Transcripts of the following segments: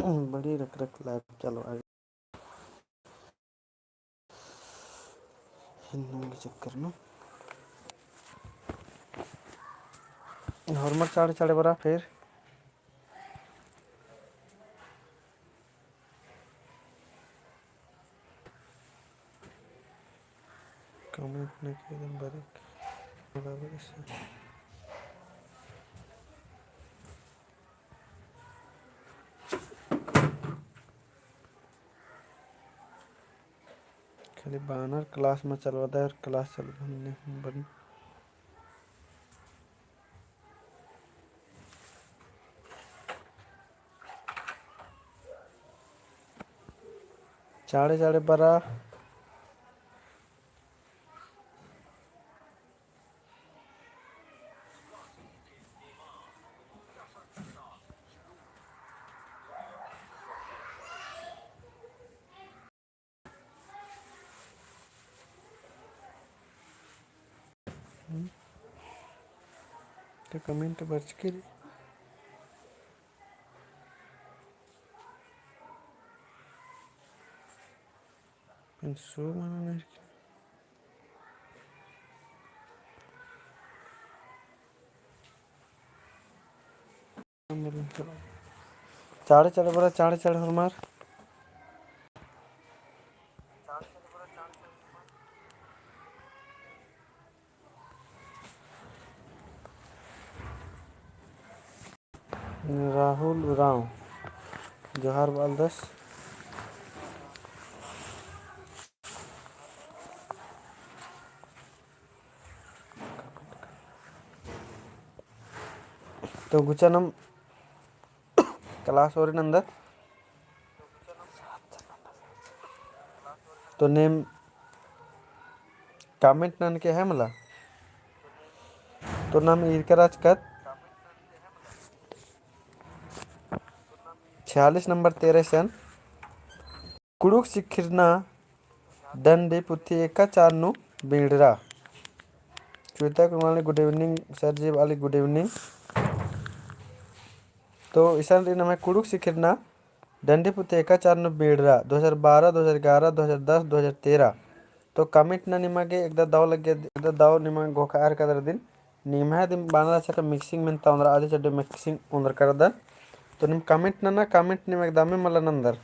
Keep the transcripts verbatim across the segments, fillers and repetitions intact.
बड़ी रख रख live चलो आगे। हिन्नंग चक्कर नू। होरमर चाड़े चाड़े बरा फिर। Comment नके एकदम बारीक। खाली बानर class में चलवा दे और class चलवा हमने हम बन। चाड़े चाड़े बरा। हम्म। तो comment बरचकी रई। पेन सो मना नहीं। चाड़े चाड़े बरा, चाड़े चाड़े होरमर। राहुल उराँव, जोहार बआलदस। तो गुचा नम class ओरे नन्दत। तो नीम comment ननके है मला। तो नाम ईरकर रहचकत छियालीस नंबर तेरे सन। कुँड़ुख़ सिखिरना डंडी पुथी एका चार नू बीड़रा। श्वेता कुमारी, good evening sir जी, वाली good evening। तो इसन रई नम्है कुँड़ुख़ सिखिरना डंडी पुथी एका चार नू बीड़रा, दो हज़ार बारह, दो हज़ार ग्यारह, दो हज़ार दस, दो हज़ार तेरह। तो comment ना निमा गे एकदा दव लग्गे, एकदा दव निमा घोखा आर कदर दिन। निम्है दिम बानर अच्छा का mixing मेन्ता ओन्दरा, आदि चड्डी mixing ओन्दर करदन। तो निम comment नना, comment निम एकदम मला नन्दर।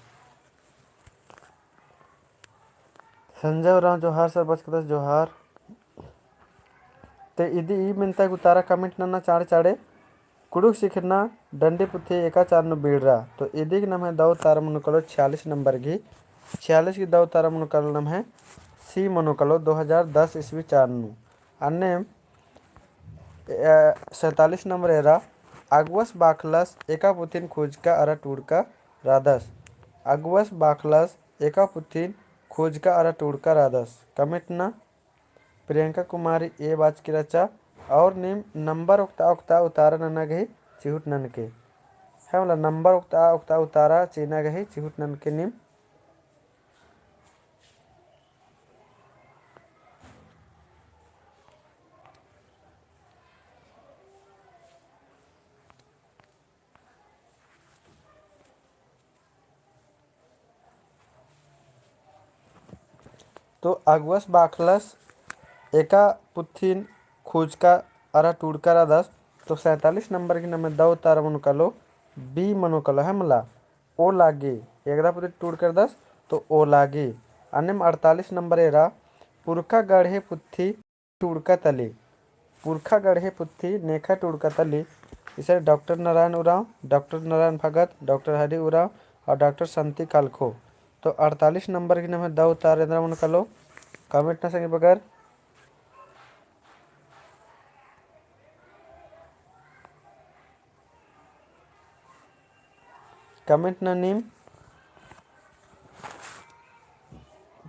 संजय उराँव जोहार sir, बचकदस जोहार। ते इदी ई मेन्ता गे उतारा comment नना चाड़े चाड़े। कुँड़ुख़ सिखिरना डंडी पुथी एका चार नू बीड़रा। तो इदी गे नम्है दव उतारा मनो कालो छियालीस नंबर गे। छियालीस गे दव उतारा मनो कालो नम्है C मनो कालो दो हज़ार दस ईस्वी चार नू। अन्नेम, अ, सैंतालीस नंबर एरा, अगुवस बाखलस एका पुथिन खुजका अरा टूड़का रअदस। अगुवस बाखलस एका पुथिन खुजका अरा टूड़का रअदस। Comment ना प्रियंका कुमारी ए बाचकी रहचा। और नीम नंबर ओक्ता ओक्ता उतारा नना गही चिहुट ननके। है मला नंबर ओक्ता ओक्ता उतारा चिअना गही चिहुट ननके नीम। तो अगुवस बाखलस एका पुथिन खुजका अरा टूड़का रअदस। तो सैंतालीस नंबर गे नम्है दव उतारा मनो कालो B मनो कालो, है मला। ओला गे, एकदा पुथी टूड़का रअदस, तो ओला गे। अन्नेम अड़तालीस नंबर एरा, पुरखा गढ़े पुथी टूड़का तली। पुरखा गढ़े पुथी नेखा टूड़का तली। इसन डॉक्टर नारायण उराँव, डॉक्टर नारायण भगत, डॉक्टर हरि उराँव और डॉक्टर संती कालखो। तो अड़तालीस नंबर गे नम्है दव उतारा एन्दरा मनो कालो, comment ना संगी बगर। Comment ना नीम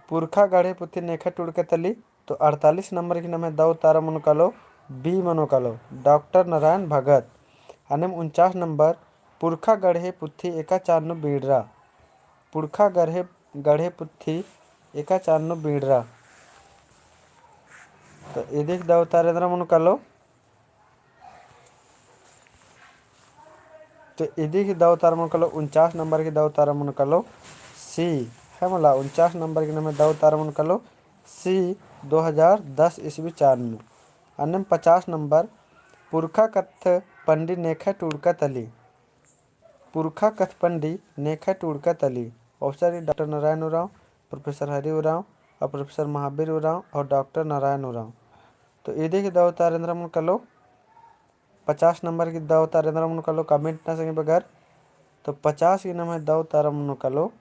पुरखा गढ़े पुथी नेखा टूड़का तली। तो अड़तालीस नंबर गे नम्है दव उतारा मनो कालो, B मनो कालो, डॉक्टर नारायण भगत। अन्नेम उनचास नंबर, पुरखा गढ़े पुथी एका चार नू बीड़रा। पुरखा गढ़े, गढ़े पुथी एका चार नू बीड़रा। तो इदी गे दव उतारा एन्दरा मनो कालो। तो इदी गही दौ उतारा मनो कालो, उनचास नंबर गही दौ उतारा मनो कालो C, है मला, उनचास नंबर गही नम्है दौ उतारा मनो कालो C, दो हजार दस ईस्वी चान्नू। अन्नेम पचास नंबर, पुरखा कत्थ पंडी नेखय टूड़का तली। पुरखा कत्थ पंडी नेखय टूड़का तली। Option A doctor Narayan Oraon, professor Hari Oraon और प्रोफेसर महावीर उराँव और डॉक्टर नारायण उराँव। तो इदी गही दौ उतारा एन्दरा मनो कालो, पचास नंबर गही दौ उतारा एन्दरा मनो कालो, comment नना संगी बगर। तो पचास गही नम्है दौ उतारा मनो कालो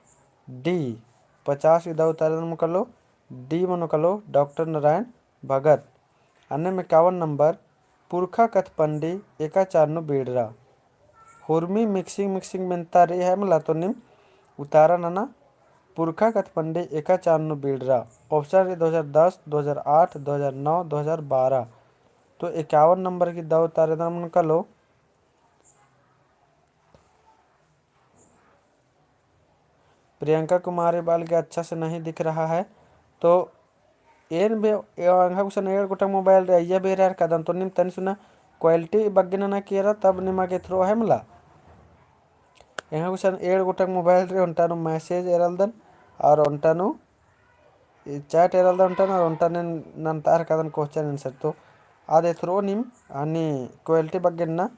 D, पचास गही दौ उतारा एन्दरा मनो कालो D मनो कालो, डॉक्टर नारायण भगत। अन्नेम एकावन नंबर, पुरखा कत्थ पंडी एका चान्नू बीड़रा। हुरमी mixing mixing मेन्ता रई, है मला, तो नीम उतारा नना, पुरखा कत्थ पंडी एका चान्नू बीड़रा। Option A दो हजार दस, दो हजार आठ, दो हजार नौ, दो हजार बारह। तो एकावन नंबर गही दौ उतारा एन्दरा मनो कालो, प्रियंका कुमारी बआ लगी अच्छा से नहीं दिख रहा है। तो एन भी, ए, एंग्है गुसन एंड़ गोटंग mobile रई, अइय्या बेरा एरकदन, तो नीम तनी सुना quality बग्गे नना केरा, तब निमा गे एथरओ, है मला। एंग्है गुसन एंड़ गोटंग mobile रई, ओन्टा नू message एरलदन और ओन्टा नू ई chat एरलदन ओन्टा नू, ओन्टा नू नन्ता एरकदन question answer। तो आद एथरओ नीम, हनी quality बग्गे नना,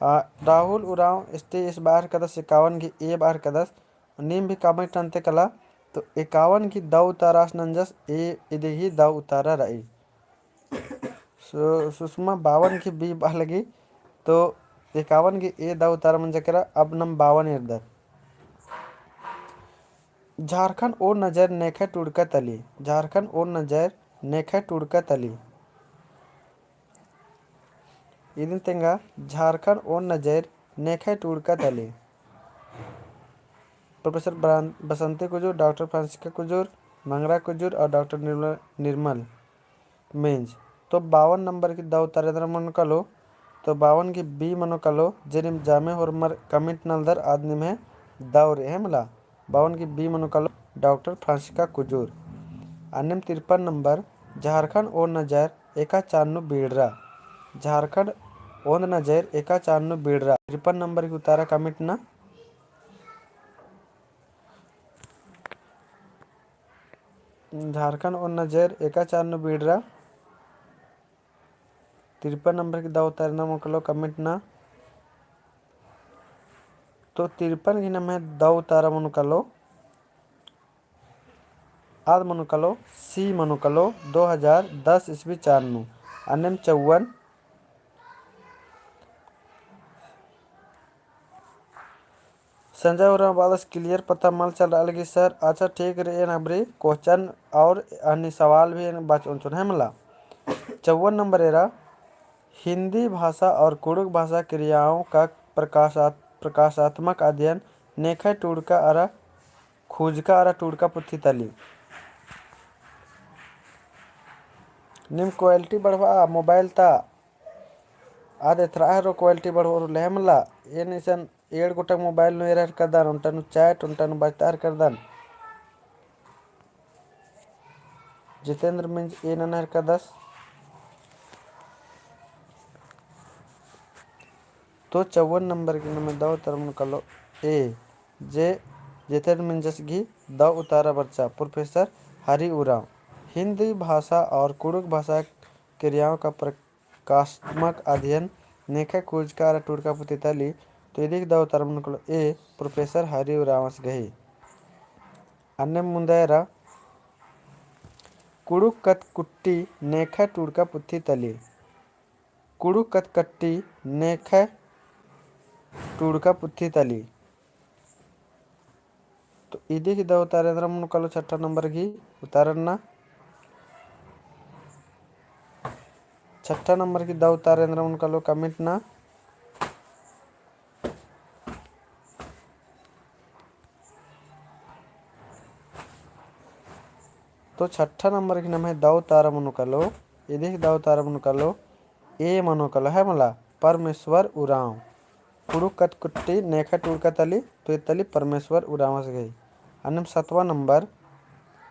आ, राहुल उराँव ST ईस बआ एरकदस, एकावन गही A बआ एरकदस, नीम भी comment नन्ते कला। तो एकावन गही दौ उतारा आस नंजस A, इदी गही दौ उतारा रई। सु-, सुषमा बावन गही B बआ लगी, तो एकावन गही A दौ उतारा मंजा केरा। अब नम बावन एरदत। झारखंड ओन नजर नेखय टूड़का तली। झारखंड ओन नजर नेखय टूड़का तली। इदिन तेंगा झारखंड ओन नजर नेखय टूड़का तली। प्रोफेसर बरान-, बसंती कुजूर, डॉक्टर फ्रांसिस्का कुजूर, मंगरा कुजूर और डॉक्टर निर्मल, निर्मल मिंज। तो बावन नंबर गही दौ उतारा एन्दरा मनो कालो, तो बावन गही B मनो कालो, जे नीम जामे होरमर comment नलदर आद निम्है दौ रई, है मला। बावन गही B मनो कालो, डॉक्टर फ्रांसिस्का कुजूर। अन्नेम तिरपन नंबर, झारखंड ओन नजर एका चान्नू बीड़रा। झारखंड ओन नजर एका चान्नू बीड़रा। तिरपन नंबर गही उतारा comment नना। झारखंड ओन नजर एका चान्नू बीड़रा। तिरपन नंबर गही दौ उतारा एन्दरा मनो कालो, comment नना। तो तिरपन गही नम्है दौ उतारा मनो कालो, आद मनो कालो, C मनो कालो, दो हजार दस ईस्वी चान्नू। अन्नेम चौवन, संजय उराँव बअदस clear पता मल चल रआ लगी sir। अच्छा ठीक रई, एन अबरी question और अन्नी सवाल भी एन बचओन चिओन, है मला। चौवन नंबर एरा, हिंदी भाषा और कुँड़ुख़ भाषा क्रियाओं का प्रकाशात-, प्रकाशात्मक अध्ययन नेखय टूड़का अरा खुजका अरा टूड़का पुथी तली। नीम quality बढ़वा mobile ता, आद एथरा हेरो quality बढ़वा रो लेहमला। एन इसन एंड़ गोटंग mobile नू एरा हेरकदन, ओन्टा नू chat, ओन्टा नू बचता हेरकदन। जितेंद्र मिंज A नना हेरकदस। तो चौवन नंबर गही नम्है दौ उतारा मनो कालो A, जे जितेंद्र मिंजस गही दौ उतारा बरचा, प्रोफेसर हरि उराँव। हिंदी भाषा और कुँड़ुख़ भाषा क्रियाओं का प्र-, कास्मक अध्ययन नेखय खुजका अरा टूड़का पुथी तली। तो इदिक दौ उतारा मनो कालो A, प्रोफेसर हरि उराँवस गही। अन्ने मुन्दा एरा कुँड़ुख़ कत्थ कुट्टी नेखय टूड़का पुथी तली। कुँड़ुख़ कत्थ कट्टी नेखय टूड़का पुथी तली। तो इदिक दौ उतारा एन्दरा मनो कालो छठा नंबर गही उतारा नना। छठा नंबर गही दौ उतारा एन्दरा मनो कालो comment नना। तो छठा नंबर गही नम्है दौ उतारा मनो कालो, इदिक दौ उतारा मनो कालो, A मनो कालो है मला, परमेश्वर उराँव। कुँड़ुख़ कत्थ कुट्टी नेखय टूड़का तली, तो ई तली परमेश्वर उराँवस गही। अन्नेम सतवा नंबर,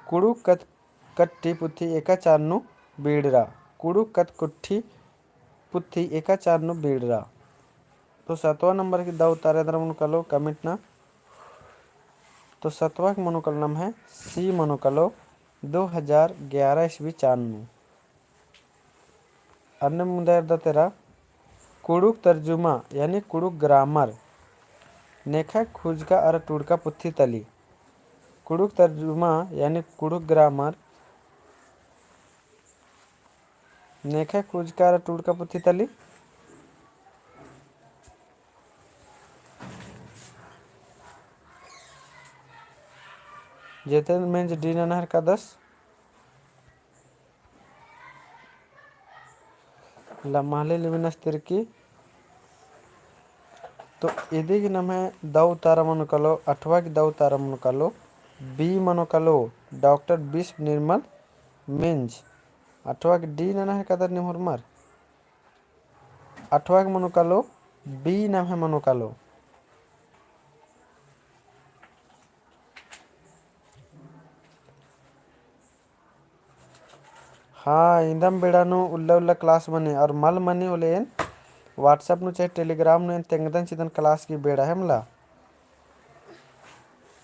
कुँड़ुख़ कत्थ कट्टी पुथी एका चार नू बीड़रा। कुँड़ुख़ कत्थ कुट्टी पुथी एका चार नू बीड़रा। तो सतवा नंबर की दव उतारा एन्दरा मनो कालो comment ना। तो सतवा की मनो कालो नाम है C मनो कालो, दो हजार ग्यारह ईस्वी चान नू। अन्ने मुन्दा एरदत एरा, कुँड़ुख़ तर्जुमा यानी कुँड़ुख़ grammar नेखय खुजका अरा टूड़का पुथी तली। कुँड़ुख़ तर्जुमा यानी कुँड़ुख़ grammar नेखय खुजका अरा टूड़का पुथी तली। जितेंद्र मिंज D ननहर कादस। लम्हाले लिबिनस तिरकी। तो इदी की नम्है दव उतारा मनो कालो, अठवा की दव उतारा मनो कालो, B मनो कालो, डॉक्टर बिस्व निर्मल मिंज। अठवा की D ननहर कादर निम्है उर्मर। अठवा की मनो कालो, B नम्है मनो कालो। हाँ, इन्दम बेड़ा नू उल्ला उल्ला class मनी, और मल मनी होले एन WhatsApp नू चाहे Telegram नू एन तेंगदन चिदन class की बेड़ा हेमला।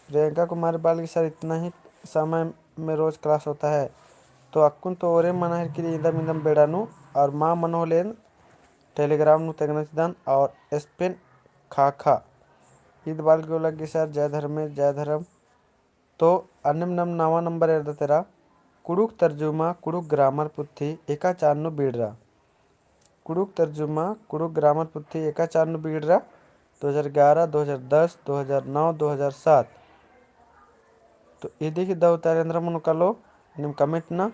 प्रियंका कुमारी बाल की sir इतना ही समय में रोज class होता है, तो अक्कुन तो ओरे मना हेर की इन्दम इन्दम बेड़ा नू, और मा मनो होले एन Telegram नू तेंगदन चिदन, और स्पेन खाखा ईद बाल की ओला की sir जय धर्मेस जय धर्म। तो अन्नेम नम नवा नंबर एरदत एरा, कुँड़ुख़ तर्जुमा कुँड़ुख़ grammar पुथी एका चान नू बीड़रा। कुँड़ुख़ तर्जुमा कुँड़ुख़ grammar पुथी एका चान नू बीड़रा, दो हजार ग्यारह, दो हजार दस, दो हजार नौ, दो हजार सात। तो इदी की दव उतारा एन्दरा मनो कालो, नीम comment ना।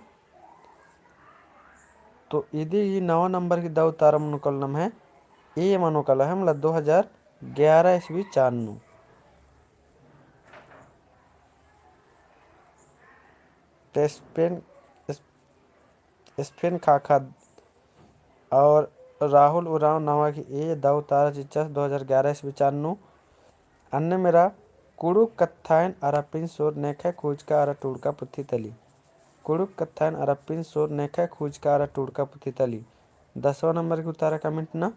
तो इदी की नवा नंबर की दव उतारा मनो कालो नम्है A मनो कालो हेमला, दो हजार ग्यारह ईस्वी चान नू। ते स्पेन, स्पेन खाखा और राहुल उराँव नवा की A दव उतारा चिच्चस दो हजार ग्यारह ईस्वी चान नू। अन्नेम एरा कुँड़ुख़ कत्थायन अरा पिनसोर नेखय खुजका अरा टूड़का पुथी तली। कुँड़ुख़ कत्थायन अरा पिनसोर नेखय खुजका अरा टूड़का पुथी तली। दसवा नंबर की उतारा comment ना।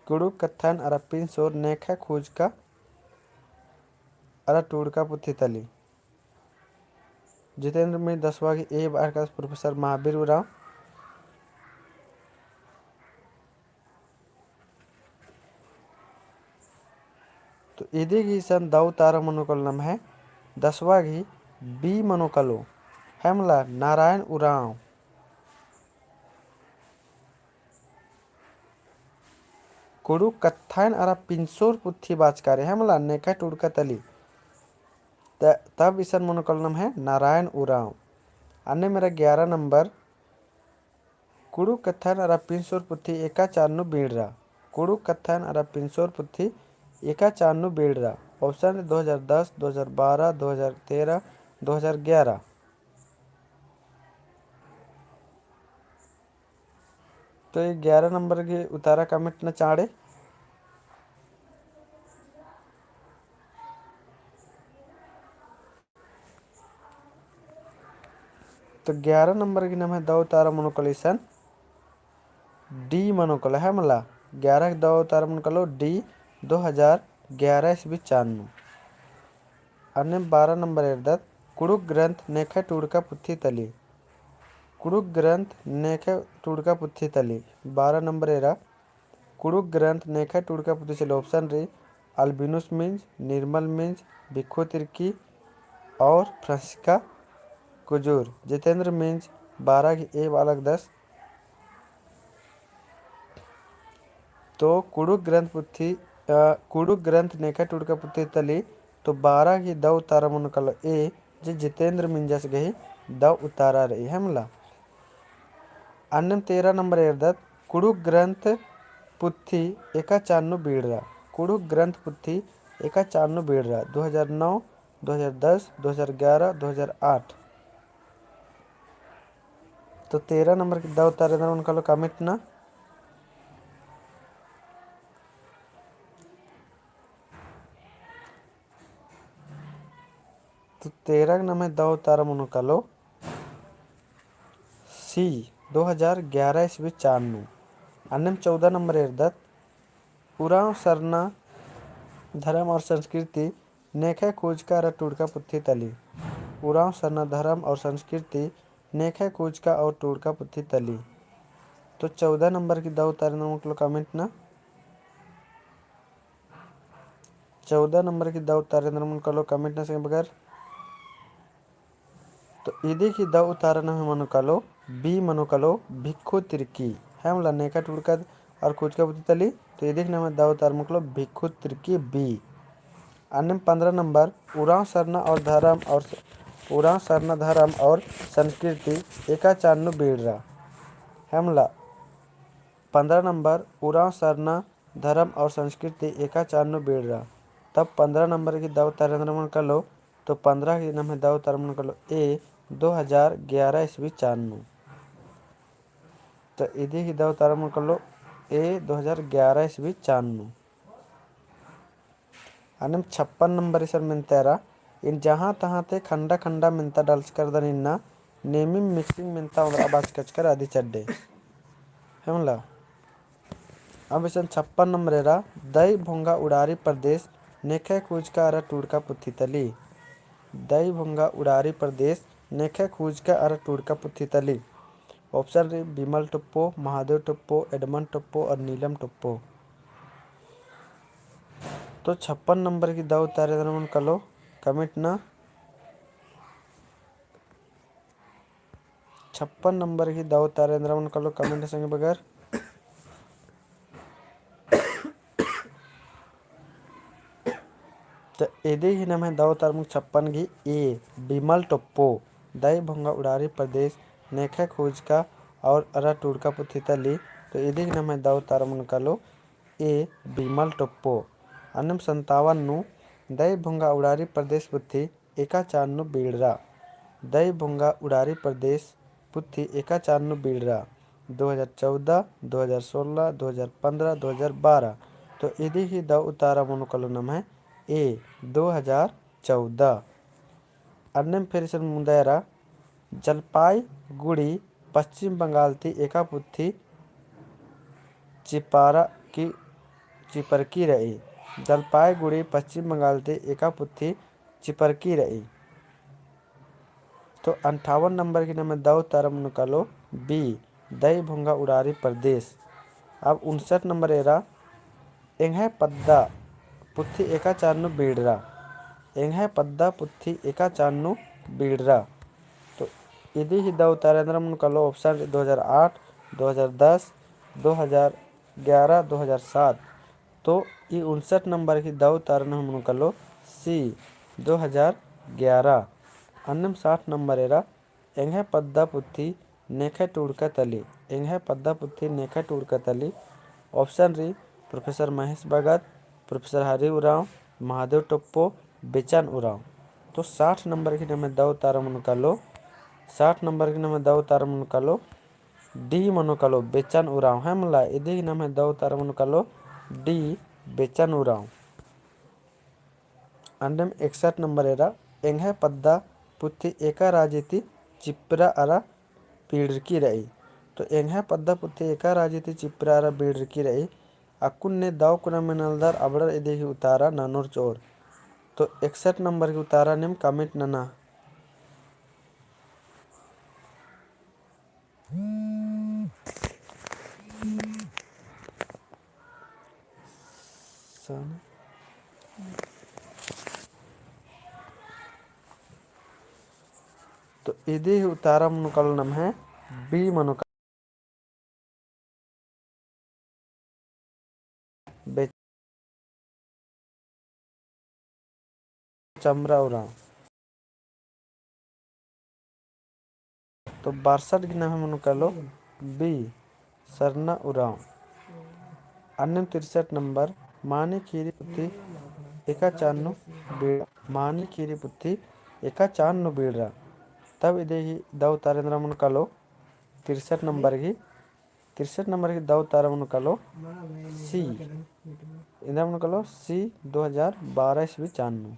कुँड़ुख़ कत्थायन अरा पिनसोर नेखय खुजका अरा टूड़का पुथी तली। जितेंद्र मिंज दसवा की A बार का प्रोफेसर महावीर उराँव। तो इदी की इसन दव उतारा मनो कालो नम्है दसवा की B मनो कालो हेमला, नारायण उराँव। कुँड़ुख़ कत्थायन अरा पिनसोर पुथी बाचका रई हेमला, नेखय टूड़का तली। त-, तब इसन मनो कालो नम्है नारायण उराँव। अन्नेम एरा ग्यारह नंबर, कुँड़ुख़ कत्थायन अरा पिनसोर पुथी एका चान नू बीड़रा। कुँड़ुख़ कत्थायन अरा पिनसोर पुथी एका चान नू बीड़रा। Option रई दो हजार दस, दो हजार बारह, दो हजार तेरह, दो हजार ग्यारह। तो ये ग्यारह नंबर की उतारा comment ना चाँड़े। तो ग्यारह नंबर की नम्है दव उतारा मनो कालो इसन D मनो कालो हेमला। ग्यारह की दव उतारा मनो कालो D, दो हजार ग्यारह ईस्वी चान नू। अन्नेम बारह नंबर एरदत, कुँड़ुख़ ग्रंथ नेखय टूड़का पुथी तली। कुँड़ुख़ ग्रंथ नेखय टूड़का पुथी तली। बारह नंबर एरा, कुँड़ुख़ ग्रंथ नेखय टूड़का पुथी तली। Option रई, अल्बिनुस मिंज, निर्मल मिंज, भिक्खु तिर्की और फ्रांसिस्का कुजूर। जितेंद्र मिंज, बारह की A बालक दस। तो कुँड़ुख़ ग्रंथ पुथी, अ, कुँड़ुख़ ग्रंथ नेखय टूड़का पुथी तली, तो बारह की दव उतारा मनो कालो A, जे जितेंद्र मिंजस गही दव उतारा रई हेमला। अन्नेम तेरह नंबर एरदत, कुँड़ुख़ ग्रंथ पुथी एका चान नू बीड़रा। कुँड़ुख़ ग्रंथ पुथी एका चान नू बीड़रा। दो हजार नौ, दो हजार दस, दो हजार ग्यारह, दो हजार आठ। तो तेरह नंबर की दव उतारा एन्दरा मनो कालो comment ना। तो तेरह नम्है दव उतारा मनो कालो C, दो हजार ग्यारह ईस्वी चान नू। अन्नेम चौदह नंबर एरदत, उराँव सरना धरम और संस्कृति नेखय खुजका अरा टूड़का पुथी तली। उराँव सरना धरम और संस्कृति नेखय खुजका और टूड़का पुथी तली। तो चौदह नंबर की दव उतारा एन्देर मनो कालो comment ना। चौदह नंबर की दव उतारा एन्देर मनो कालो comment ना संगे बगर। तो इदी की दव उतारा नम्है मनो कालो, B मनो कालो, भिक्खु तिरकी। है मला नेखय टूड़का और खुजका पुथी तली, तो इदी की नम्है दव उतारा मनो कालो, भिक्खु तिरकी B। अन्नेम पन्द्रह नंबर, उराँव सरना और धरम और स-, उराँव सरना धरम और संस्कृति एका चान नू बीड़रा। है मला पन्द्रह नंबर, उराँव सरना धरम और संस्कृति एका चान नू बीड़रा। तब पन्द्रह नंबर की दव उतारा एन्देर मनो कालो, तो पन्द्रह की नम्है दव उतारा मनो कालो A, दो हजार ग्यारह ईस्वी चान नू। तो इदी की दव उतारा मनो कालो A, दो हजार ग्यारह ईस्वी चान नू। अन्नेम छप्पन नंबर इसन मेन्ता एरा, इन्ना जहाँ तहाँ ते खंडा खंडा मेन्ता डलचकरदन इन्ना, नेमिम mixing मेन्ता ओन्दरा बाचकचकर अदी चड्डे। है मला। अब इसन छप्पन नंबर एरा, दई भोंगा उड़ारी प्रदेश नेखय खुजका अरा टूड़का पुथी तली। दई भोंगा उड़ारी प्रदेश नेखय खुजका अरा टूड़का पुथी तली। Option रई, बिमल टोप्पो, महादेव टोप्पो, एडमंड टोप्पो और नीलम टोप्पो। तो छप्पन नंबर की दव उतारा एन्देर मनो कालो comment ना। छप्पन नंबर की दव उतारा एन्देर मनो कालो comment संगे बगर। तो इदी की नम्है दव उतारा मनो छप्पन की A, बिमल टोप्पो, दई भोंगा उड़ारी प्रदेश नेखय खुजका और अरा टूड़का पुथी तली। तो इदी की नम्है दव उतारा मनो कालो A, बिमल टोप्पो। अन्नेम संतावन नू, दई भोंगा उड़ारी प्रदेश पुथी एका चान नू बीड़रा। दई भोंगा उड़ारी प्रदेश पुथी एका चान नू बीड़रा। दो हजार चौदह, दो हजार सोलह, दो हजार पन्द्रह, दो हजार बारह। तो इदी की दव उतारा मनो कालो नम्है A, दो हजार चौदह। अन्नेम फिर इसन मुन्दा एरा, जलपाईगुड़ी पश्चिम बंगाल ती एका पुथी चिपारा की चिपरकी रई। जलपाईगुड़ी पश्चिम बंगाल ती एका पुथी चिपरकी रई। तो अंठावन नंबर की नम्है दव उतारा मनो कालो B, दई भोंगा उड़ारी प्रदेश। अब उनसठ नंबर एरा, एंग्है पद्दा पुथी एका चान नू बीड़रा। एंग्है पद्दा पुथी एका चान नू बीड़रा। तो इदी की दव उतारा एन्देर मनो कालो, option रई दो हजार आठ, दो हजार दस, दो हजार ग्यारह, दो हजार सात। तो ई उनसठ नंबर की दव उतारा नम्है मनो कालो C, दो हजार ग्यारह। अन्नेम साठ नंबर एरा, एंग्है पद्दा पुथी नेखय टूड़का तली। एंग्है पद्दा पुथी नेखय टूड़का तली। Option रई, प्रोफेसर महेश भगत, प्रोफेसर हरि उराँव, महादेव टोप्पो, बेचन उराँव। तो साठ नंबर की नम्है दव उतारा मनो कालो, साठ नंबर की नम्है दव उतारा मनो कालो, D मनो कालो, बेचन उराँव। है मला, इदी की नम्है दव उतारा मनो कालो, D, बेचन उराँव। अन्नेम एकसठ नंबर एरा, एंग्है पद्दा पुथी एका राजी ती चिप्रा अरा बीड़रकी रई। तो एंग्है पद्दा पुथी एका राजी ती चिप्रा अरा बीड़रकी रई। अक्कुन ने दव कुना मेनलदर अबड़र इदी ही उतारा ननोर चोर। तो एकसठ नंबर की उतारा नीम comment नना। तो इदी ही उतारा मनो कालो नम्है B मनो कालो। बे-, चमरा उराँव। तो बारसठ गी नम्है मनो कालो B, सरना उराँव। अन्नेम तिरसठ नंबर, मानी खीरी पुथी एका चान नू बीड़-, मानी खीरी पुथी एका चान नू बीड़रा। तब इदी ही दव उतारा एन्दरा मनो कालो, तिरसठ नंबर गी, तिरसठ नंबर गी दव उतारा मनो कालो C। एन्दरा मनो कालो C दो हजार बारह ईस्वी चान नू।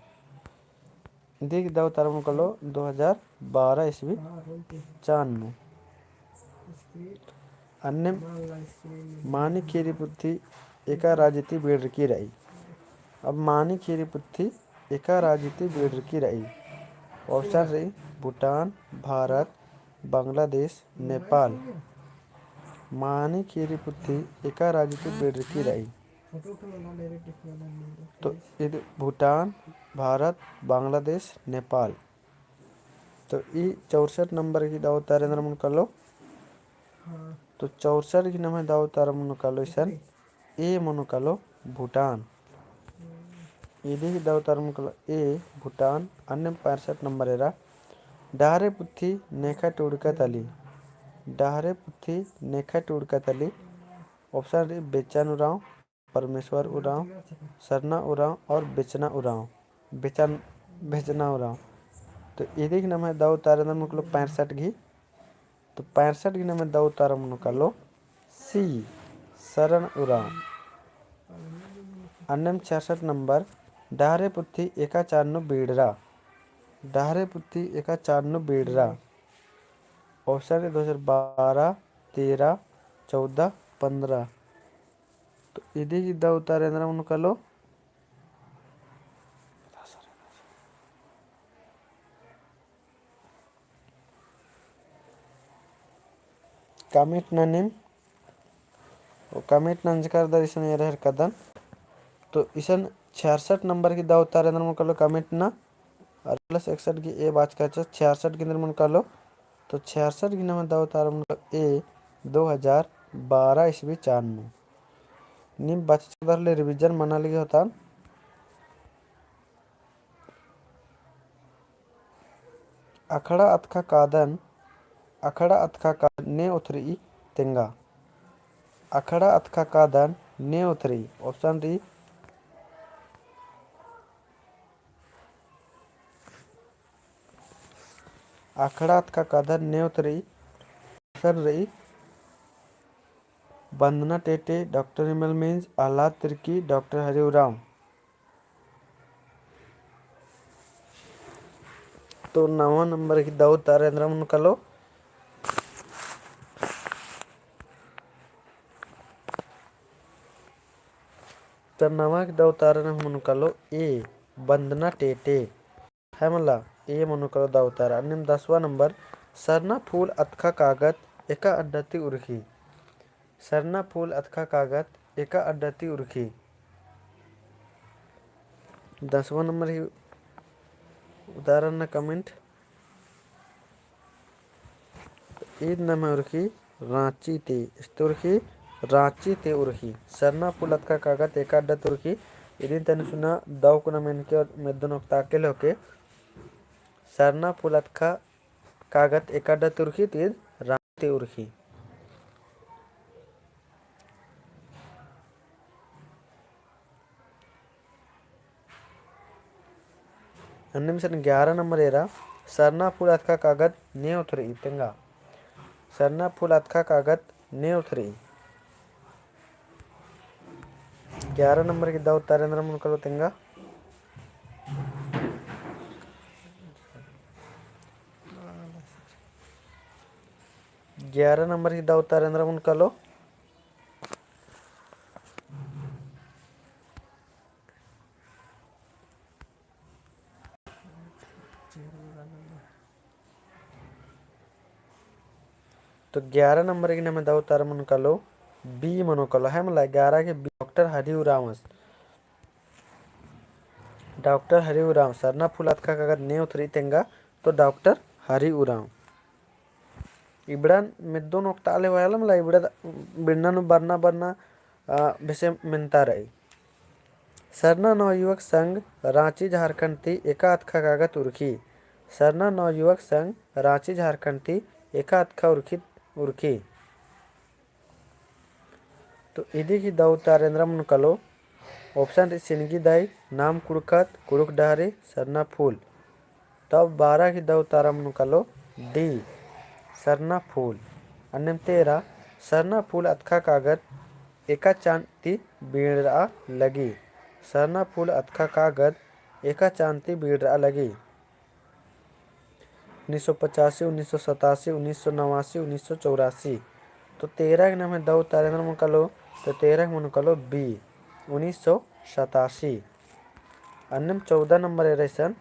इदी गी दव उतारा मनो कालो दो हजार बारह ईस्वी चान नू। अन्नेम मानी खीरी पुथी एका राजी ती बीड़रकी रई। अब मानी खीरी पुथी एका राजी ती बीड़रकी रई। Option रई भूटान, भारत, बांग्लादेश, नेपाल। मानी खीरी पुथी एका राजी ती बीड़रकी रई। तो इद भूटान, भारत, बांग्लादेश, नेपाल। तो ई चौसठ नंबर की दव उतारा एन्दरा मनो कालो। हाँ। तो चौसठ की नम्है दव उतारा मनो कालो इसन, ए मनो कालो भूटान। इदी की दव उतारा मनो कालो ए भूटान। अन्नेम पैंसठ नंबर एरा, डहरे पुथी नेखा टूड़का तली। डहरे पुथी नेखा टूड़का तली। Option रई बेचन उराँव, परमेश्वर उराँव, सरना उराँव और बेचना उराँव, बेचन, बेचना उराँव। तो इदी की नम्है दव उतारा एन्दरा मनो कालो पैंसठ की। तो पैंसठ की नम्है दव उतारा मनो कालो सी, सरन उराँव। अन्नेम छियासठ नंबर, डहरे पुथी एका चान नू बीड़रा। डहरे पुथी एका चान नू बीड़रा। Option रई दो हजार बारह, तेरह, चौदह, पन्द्रह। तो इदी की दव उतारा एन्दरा मनो कालो। Comment ननीम, comment नंजकर दर इसन एरा हेलरकदन। तो इसन छियासठ नंबर की दव उतारा एन्दरा मनो कालो comment ना। अरे प्लस इकसठ की ए बाचका चा छियासठ की एन्दरा मनो कालो। तो छियासठ की नम्है दव उतारा मनो कालो ए दो हजार बारह ईस्वी चान नू। नीम बाचका दर ले revision मना लगी होतन। अखड़ा अतखा कादन, अखड़ा अतखा कादन ने ओथरई तेंगा। अखड़ा अतखा कादन ने ओथरई। Option रई अखड़ा अतखा कादन ने ओथरई। Option रई वंदना टेटे, डॉक्टर विमल मिंज, अहलाद तिर्की, डॉक्टर हरि उराँव। तो नवा नंबर की दव उतारा एन्दरा मनो कालो। तो नवा की दव उतारा एन्दरा मनो कालो ए वंदना टेटे। है मला, ए मनो कालो दव उतारा। अन्नेम दसवाँ नंबर, सरना फूल अतखा कागद एका अड्डा ती उरखी। सरना फूल अतखा कागद एका अड्डा ती उरखी। दसवाँ नंबर ही उतारा ना comment। ईद नम्है उरखी राँची ती, इस्ते उरखी राँची ती उरखी। सरना फूल अतखा कागद एका अड्डा ती उरखी। इदिन तनी सुना दव कुना मेनके और मेद्दन ओक्ता अकेले होके। सरना फूल अतखा कागद एका अड्डा ती उरखी, तो ईद राँची ती उरखी। अन्नेम इसन ग्यारह नंबर एरा, सरना फूल अतखा कागद ने ओथरई तेंगा। सरना फूल अतखा कागद ने ओथरई। ग्यारह नंबर की दव उतारा एन्दरा मनो कालो तेंगा। ग्यारह नंबर की दव उतारा एन्दरा मनो कालो। तो ग्यारह नंबर की नम्है दव उतारा मनो कालो, B मनो कालो, है मला ग्यारह की B, डॉक्टर हरि उराँवस। डॉक्टर हरि उराँव, सरना फूल अतखा कागद ने ओथरई तेंगा, तो डॉक्टर हरि उराँव। इबड़न मेद्दोन ओक्ता ले वाला मला इबड़ा द-, बिड़ना नू बरना बरना, आ, बेसे मेन्ता रई। सरना नवयुवक संघ राँची झारखंड ती एका अतखा कागद उरखी। सरना नवयुवक संघ राँची झारखंड ती एका अतखा उरखी, उरखी। तो इदी की दव उतारा एन्दरा मनो कालो, option रई सिनगी दाई, नाम कुँड़ुख़त, कुँड़ुख़ डहरे, सरना फूल। तब बारह की दव उतारा मनो कालो D, सरना फूल। अन्नेम तेरह, सरना फूल अतखा कागद एका चान ती बीड़रआ लगी। सरना फूल अतखा कागद एका चान ती बीड़रआ लगी। उन्नीस सौ पचासी, उन्नीस सौ सतासी, उन्नीस सौ नवासी, उन्नीस सौ चौरासी। तो तेरह गही नम्है दौ उत्तर एन्दरा मनो कालो, तो तेरह गही मनो कालो B, उन्नीस सौ सतासी। अन्नेम चौदह नंबर एरा इसन,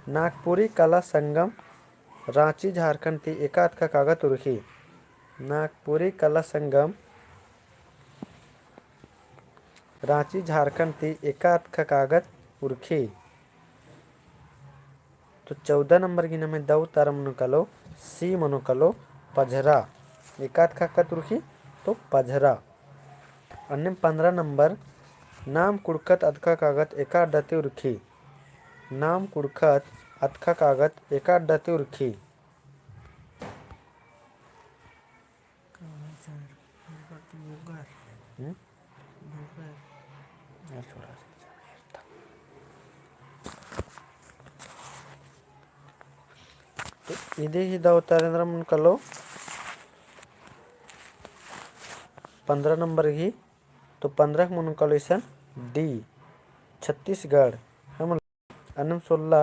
नागपुरी कला संगम रांची झारखंड ती एका अतखा कागद उरखी। नागपुरी कला संगम रांची झारखंड ती एका अतखा कागद उरखी। तो चौदह नंबर गही नम्है दौ उत्तर मनो कालो, C मनो कालो, पझरा। एका अतखा कागद उरखी, तो पझरा। अन्नेम पन्द्रह नंबर, नाम कुँड़ुख़त अतखा कागद एका अड्डा ती उरखी। नाम कुँड़ुख़त अतखा कागद एका अड्डा ती उरखी। हम्म? तो इदी ही दौ उत्तर एन्दरा मनो कालो, पन्द्रह नंबर गही, तो पन्द्रह गही मनो कालो इसन D, छत्तीसगढ़, है मला। अन्नेम सोल्ला,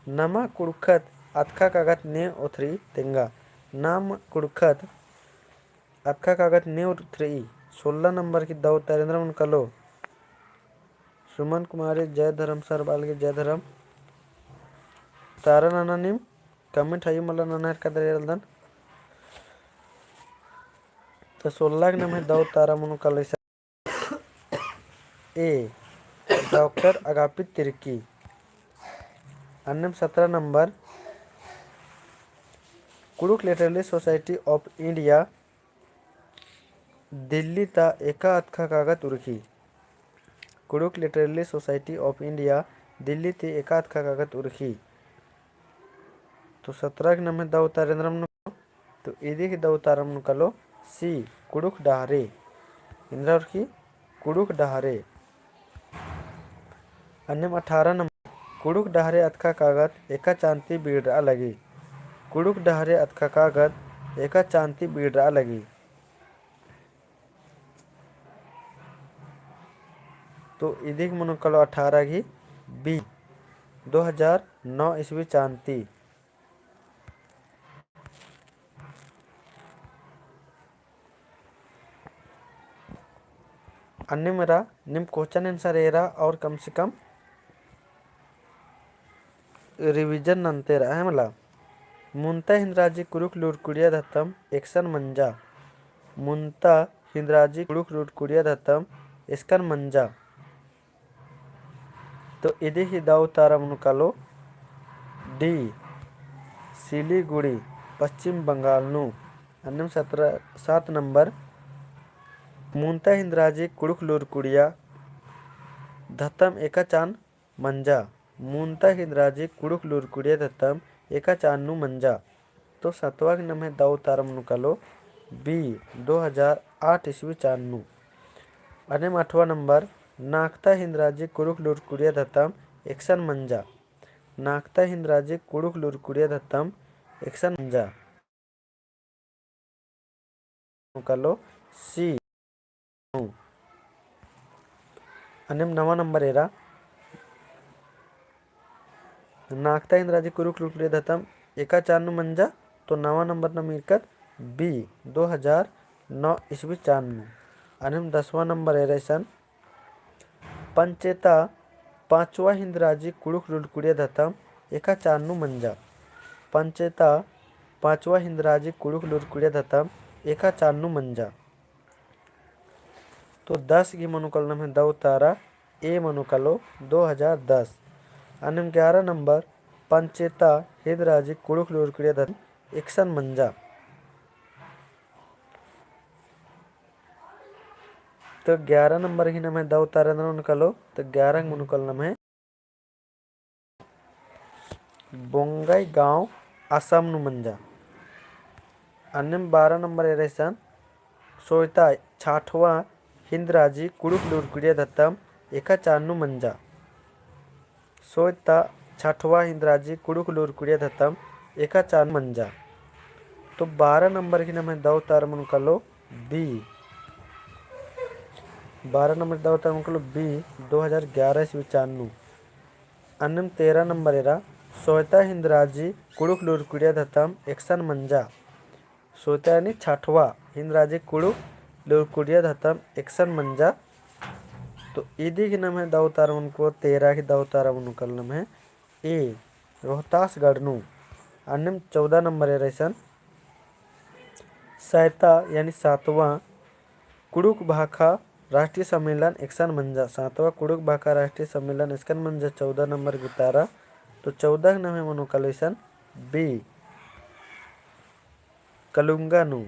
नाम कुँड़ुख़त अतखा कागद ने ओथरी तेंगा। नाम कुँड़ुख़त अतखा कागद ने ओथरी। सोल्ला नंबर गही दौ उत्तर एन्दरा मनो कालो। सुमन कुमारी, जय धर्म sir बआलगी, जय धर्म। तारा नना नीम comment हयू मला नना हेलरकदर एरलदन। तो सोल्ला गही नम्है दौ उत्तर मनो कालो इसन A, डॉक्टर अगापित तिर्की। अन्नेम सतरा नंबर, कुँड़ुख़ Literary Society of India Delhi ता एका अतखा कागद उरखी। कुँड़ुख़ Literary Society of India Delhi ती एका अतखा कागद उरखी। तो सतरा गही नम्है दौ उत्तर एन्दरा मनो तो इदी ही दौ उत्तर मनो कालो C, कुँड़ुख़ डहरे। एन्दरा उरखी, कुँड़ुख़ डहरे। अन्नेम अठारह नंबर, कुँड़ुख़ डहरे अतखा कागद एका चान ती बीड़रआ लगी। कुँड़ुख़ डहरे अतखा कागद एका चान ती बीड़रआ लगी। तो इदी गही मनो कालो अठारह गही B, दो हजार नौ ईस्वी चान ती। अन्नेम एरा नीम question answer एरा और कम से कम revision नन्ते रआ है मला। मुन्ता हिन्दराजी कुँड़ुख़ लूरकुड़िया धतम एकसन मंजा। मुन्ता हिन्दराजी कुँड़ुख़ लूरकुड़िया धतम एकसन मंजा। तो इदी ही दौ उत्तर मनो कालो D, सिलीगुड़ी, पश्चिम बंगाल नू। अन्नेम सतरा, सात नंबर, मुन्ता हिन्दराजी कुँड़ुख़ लूरकुड़िया धतम एका चान मंजा। मुन्ता हिन्दराजी कुँड़ुख़ लूरकुड़िया धतम एका चान नू मंजा। तो सतवा गही नम्है दौ उत्तर मनो कालो B, दो हजार आठ ईस्वी चान नू। अन्नेम अठवा नंबर, नाख़ता हिन्दराजी कुँड़ुख़ लूरकुड़िया धतम एकसन मंजा। नाख़ता हिन्दराजी कुँड़ुख़ लूरकुड़िया धतम एकसन मंजा। कालो C। अन्नेम नवा नंबर एरा, नाख़ता हिन्दराजी कुँड़ुख़ लूरकुड़िया धतम एका चान नू मंजा, तो नवा नंबर नम ईरकत B, दो हजार नौ ईस्वी चान नू। अन्नेम दसवा नंबर एरा इसन, पंचेता पाँचवा हिन्दराजी कुँड़ुख़ लूरकुड़िया धतम एका चान नू मंजा। पंचेता पाँचवा हिन्दराजी कुँड़ुख़ लूरकुड़िया धतम एका चान नू मंजा। तो दस गही मनो कालो नम्है दौ उत्तर A मनो कालो दो हजार दस। अन्नेम ग्यारह नंबर, पंचेता हिन्दराजी कुँड़ुख़ लूरकुड़िया धतम एकसन मंजा। तो ग्यारह नंबर गही नम्है दौ उत्तर एन्दरा मनो कालो, तो ग्यारह मनो कालो नम्है बोंगाईगाँव, असम नू मंजा। अन्नेम बारह नंबर एरा इसन, सोयता छाठवा हिन्दराजी कुँड़ुख़ लूरकुड़िया धतम एका चान नू मंजा। सोयता छाठवा हिन्दराजी कुँड़ुख़ लूरकुड़िया धतम एका चान नू मंजा। तो बारह नंबर गही नम्है दौ उत्तर मनो कालो B। बारह नंबर दौ उत्तर मनो कालो B, दो हजार ग्यारह ईस्वी चान नू। अन्नेम तेरह नंबर एरा, सोयता हिन्दराजी कुँड़ुख़ लूरकुड़िया धतम एकसन मंजा। सोता यानी छठवा, हिन्द राजी कुँड़ुख़ लूरकुड़िया धतम एकसन मंजा। तो इदी गही नम्है दौ उतारा मनो कालो, तेरा गही दौ उतारा मनो कालो नम्है ए, रोहतासगढ़ नू। अन्नेम चौदह नंबर एरा इसन सैता यानी सातवाँ कुँड़ुख़ भाखा राष्ट्रीय सम्मेलन एकसन मंजा। सातवाँ कुँड़ुख़ भाखा राष्ट्रीय सम्मेलन एकसन मंजा चौदह नंबर गही उतारा। तो चौदह नम्है मनो कालो इसन बी, कलुंगा नू।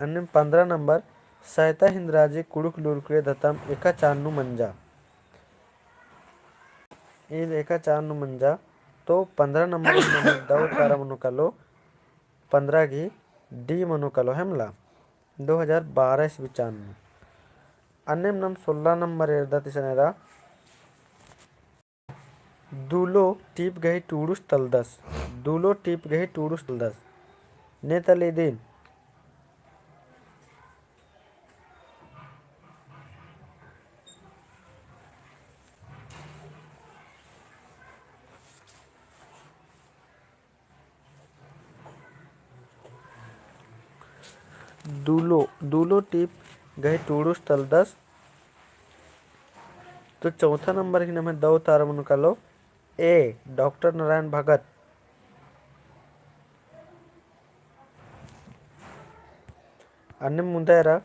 अन्नेम पन्द्रह नंबर सैता हिन्द राजी कुँड़ुख़ लूरकुड़िया धतम एका चान नू मंजा। ईद एका चान नू मंजा। तो पन्द्रह नंबर नम्है दौ उतारा मनो कालो, पन्द्रह गही डी मनो कालो, है मला, दो हजार बारह ईस्वी चान नू। अन्नेम नम सोलह नंबर एरदत इसन एरा दुलो टीप गही टूड़ुस तलदस। दुलो टीप गही टूड़ुस तलदस। ने तली दिन। दुलो, दुलो टीप गही टूड़ुस तलदस। तो चौथा नंबर गही नम्है दौ उतारा मनो कालो ए, डॉक्टर नारायण भगत। अन्नेम मुन्दा एरा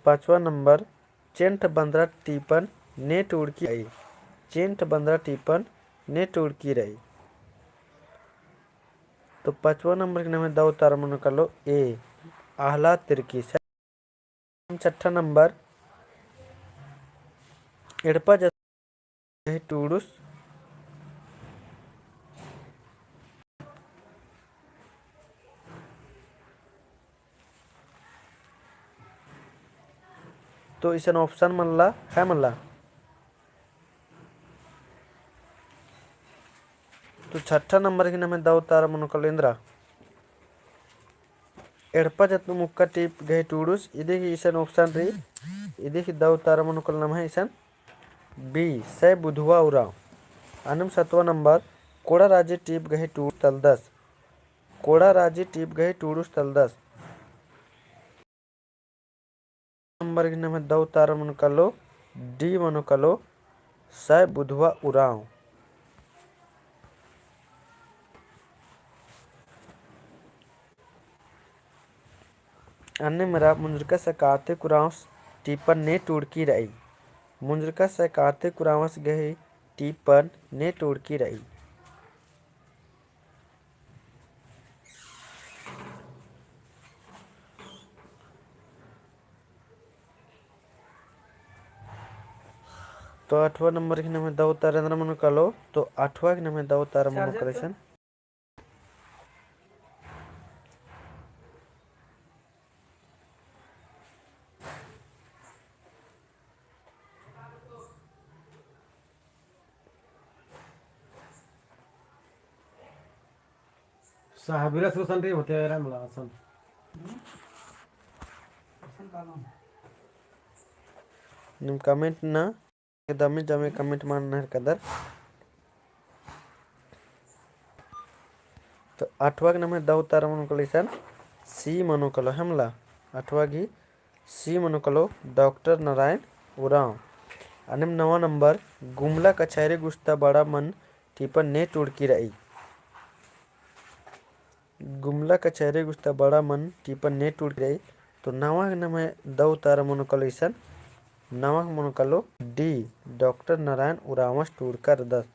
पाँचवा नंबर चेंट बंदरा टीपन ने टूड़की रई। चेंट बंदरा टीपन ने टूड़की रई। तो पाँचवा नंबर गही नम्है दौ उतारा मनो कालो ए, आह्लाद तिर्की। छठा नंबर एड़पा जत गही टूड़ुस। तो इसन option मल्ला, है मला। तो छठा नंबर गही नम्है दौ उतारा मनो कालो एन्दरा एड़पा जत नू मुक्का टीप गही टूड़ुस। इदी गही इसन option रई, इदी गही दौ उतारा मनो कालो नम्है इसन बी, सै बुधवा उराँव। अन्नेम सतवा नंबर कोड़ा राजी टीप गही टूड़ुस तलदस। कोड़ा राजी टीप गही टूड़ुस तलदस। नंबर गही नम्है दौ उतारा मनो कालो डी मनो कालो, सै बुधवा उराँव। अन्नेम एरा मुंजुरका सै कार्तिक उराँवस टीपन ने टूड़की रई। मुंजुरका सै कार्तिक उराँवस गही टीपन ने टूड़की रई। तो आठवाँ नंबर गही नम्है दौ उतारा एन्दरा मनो कालो, तो आठवाँ गही नम्है दौ उतारा मनो कालो इसन। साहबिरा सुसन रे होते राम लासन। निम comment ना दमे जमे comment मन्नर कदर। तो आठवाँ गही नम्है दौ उतारा मनो कालो इसन C मनो कालो, है मला। आठवाँ गही C मनो कालो, डॉक्टर नारायण उराँव। अन्नेम नौवाँ नंबर, गुमला कछैरी गुस्ता बड़ा मन टीपन ने टूड़की रई। गुमला कछैरी गुस्ता बड़ा मन टीपन ने टूड़की रई। तो नौवाँ गही नम्है दौ उतारा मनो कालो इसन, नौवाँ गही मनो कालो D, डॉक्टर नारायण उराँवस टूड़का रअदस।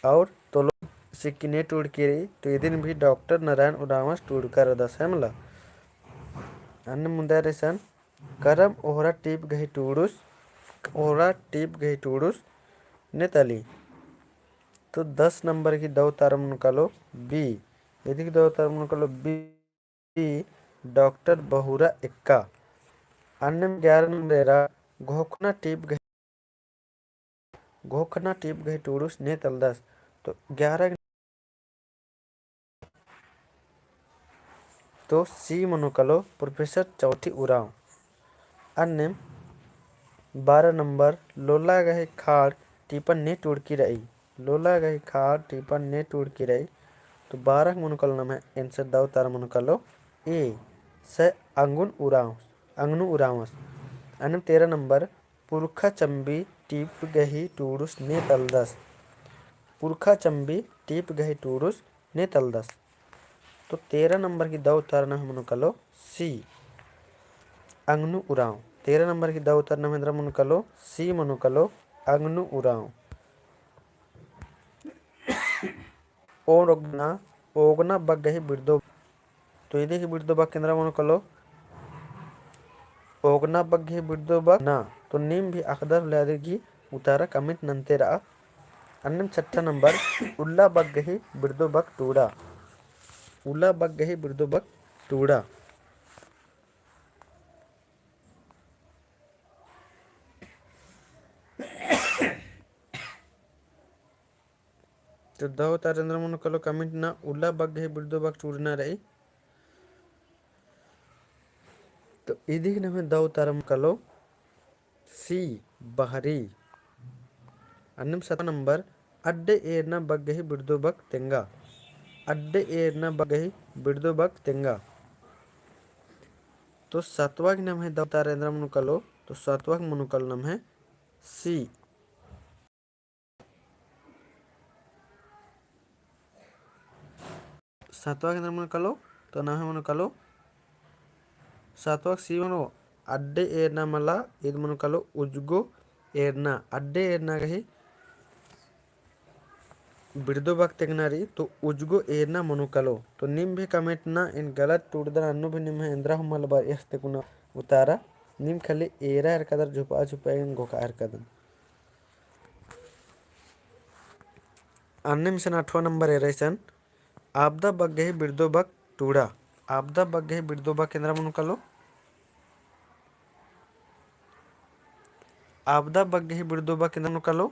और तोलो सिक्की ने टूड़की रई, तो इदिन भी डॉक्टर नारायण उराँवस टूड़का रअदस, है मला। अन्नेम मुन्दा एरा इसन, करम ओहरा टीप गही टूड़ुस, ओहरा टीप गही टूड़ुस ने तली। तो दस नंबर गही दौ उतारा मनो कालो B, इदी गही दौ उतारा मनो कालो B, डॉक्टर बहुरा एक्का। अन्नेम ग्यारह नंबर एरा घोखना टीप गही घोखना टीप गही टूड़ुस ने तलदस। तो ग्यारह तो C मनो कालो प्रोफेसर चौथी उराँव। अन्नेम बारह नंबर लोला गही खाड़ टीपन ने टूड़की रई। लोला गही खाड़ टीपन ने टूड़की रई। तो बारह मनो कालो नम्है answer दौ उत्तर मनो कालो A, सै अंगुन उराँवस, अंगनु उराँवस। अन्नेम तेरह नंबर, पुरखा चम्बी टीप गही टूड़ुस ने तलदस। पुरखा चम्बी टीप गही टूड़ुस ने तलदस। तो तेरह नंबर की दौ उत्तर नम्है मनो कालो C, अंगनु उराँव। तेरह नंबर की दौ उत्तर नम्है एन्दरा मनो कालो C मनो कालो, अंगनु उराँव। ओगना, ओगना बग्गही बिड़दो। तो इदी गही बिड़दो बक एन्दरा मनो कालो, ओगना बग्गही बिड़दो बक ना। तो नीम भी अख़दर होले अदी गही उतारा comment नन्ते रआ। अन्नेम छठा नंबर, उल्ला बग्गही बिड़दो बक टूड़ा। उल्ला बग्गही बिड़दो बक टूड़ा। तो दौ उत्तर एन्दरा मनो कालो comment ना, उल्ला बग्गही बिड़दो बक टूड़ना रई। तो इदी गही नम्है दौ उत्तर मनो कालो C, बहरी। अन्नेम सातवाँ नंबर, अड्डे एरना बग्गही बिड़दो बक तेंगा। अड्डे एरना बग्गही बिड़दो बक तेंगा। तो सातवाँ गही नम्है दौ उत्तर एन्दरा मनो कालो, तो सातवाँ गही मनो कालो नम्है C। सातवाँ गही एन्दरा मनो कालो, तो नम्है मनो कालो, सातवाँ गही C मनो, अड्डे एरना मला, ईद मनो कालो उजगो एरना। अड्डे एरना गही बिड़दो बक तेंगना रई, तो उजगो एरना मनो कालो। तो नीम भी comment ना, एन गलत टूड़दन, अन्नु भी निम्है एन्दरा हूँ मलबा एस तेकुना उतारा, नीम खाली एरा एरकदर, झुपा झुपा एन घोखा एरकदन। अन्नेम इसन आठवाँ नंबर एरा इसन, आपदा बग्गही बिड़दो बक टूड़ा। आपदा बग्गही बिड़दो बक एन्दरा मनो कालो। आपदा बग्गही बिड़दो बक एन्दरा मनो कालो।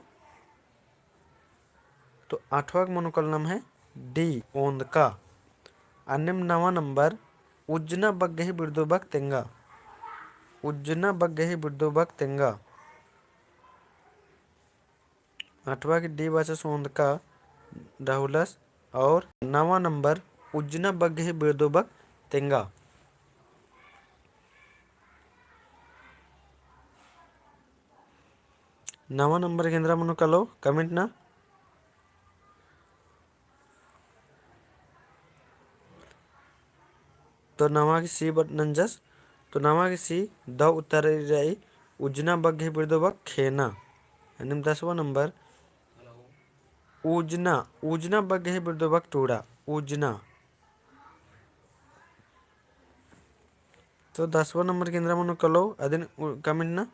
तो आठवाँ गही मनो कालो नम्है D, ओन्दका। अन्नेम नवाँ नंबर, उज्जना बग्गही बिड़दो बक तेंगा। उज्जना बग्गही बिड़दो बक तेंगा। आठवाँ गही D बाचस ओन्दका डहुलस और नवाँ नंबर उज्जना बग्गही बिड़दो बक तेंगा। नवाँ नंबर गही एन्दरा मनो कालो comment ना। तो नवाँ गही C बट नंजस, तो नवाँ गही C दौ उत्तर रई उज्जना बग्गही बिड़दो बक खेना। अन्नेम दसवाँ नंबर उज्जना, उज्जना बग्गही बिड़दो बक टूड़ा, उज्जना। तो दसवाँ नंबर गही एन्दरा मनो कालो, अदिन उ-, comment ना,